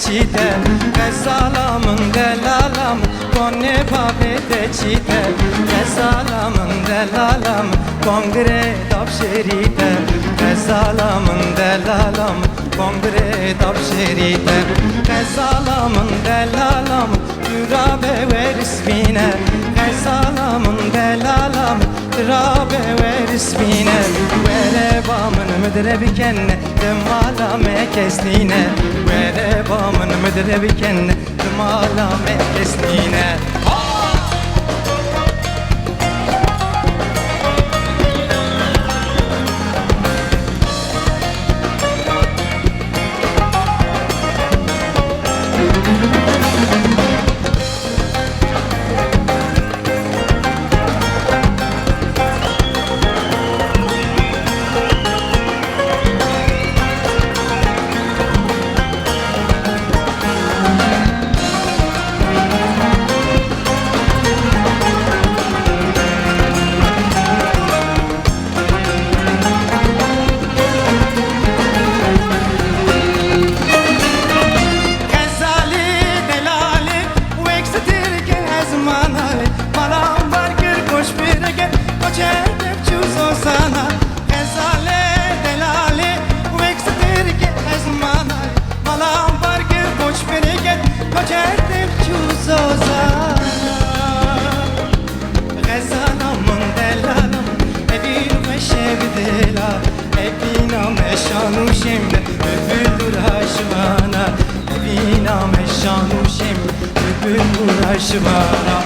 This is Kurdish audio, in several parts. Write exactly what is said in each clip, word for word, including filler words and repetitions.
Çîte, xezala min, delala min, konê bavê te çîte, xezala min, delala min, kongirê davşêrî te, xezala min, delala min, kongirê davşêrî te, xezala min, delala min, tu rabe weris bîne, xezala min, delala min, tu rabe weris bîne, were ba min, midre bikene, di mala me kes nîne, were ba min, midre bikene, di mala me kes nîne. Xezalê delalê, wek stirke ez manayê, malam bar kir koç bireke, koçer dev çû zozana. Xezalê delalê, wek stirke ez manayê, malam bar kir koç bireke, koçer dev çû zozana. Xezala min, delala min, evîn xweşe bi dila, evîna me şan û şêm de, bibir dûra şivana, evîna me şan û şêm de, bibir dûra şivana.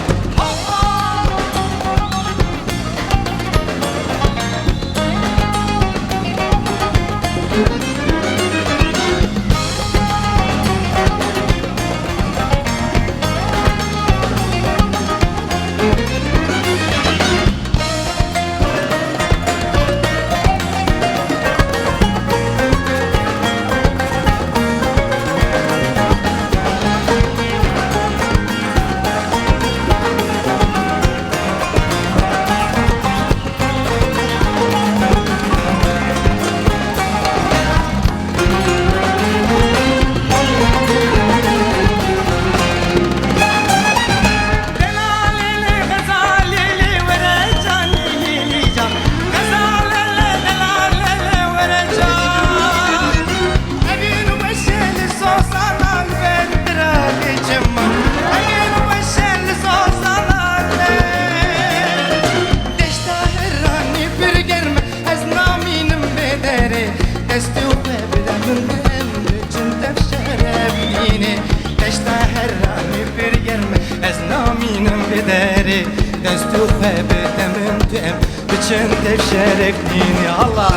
Deşta heranî pir germ e, ez namînim bê derê. Destê xwe bide min, em diçin tev şeref dînê. Deşta heranî pir germ e, ez namînim bê derê. Destê xwe bide min, tu em diçin tev şeref dînê. Allah!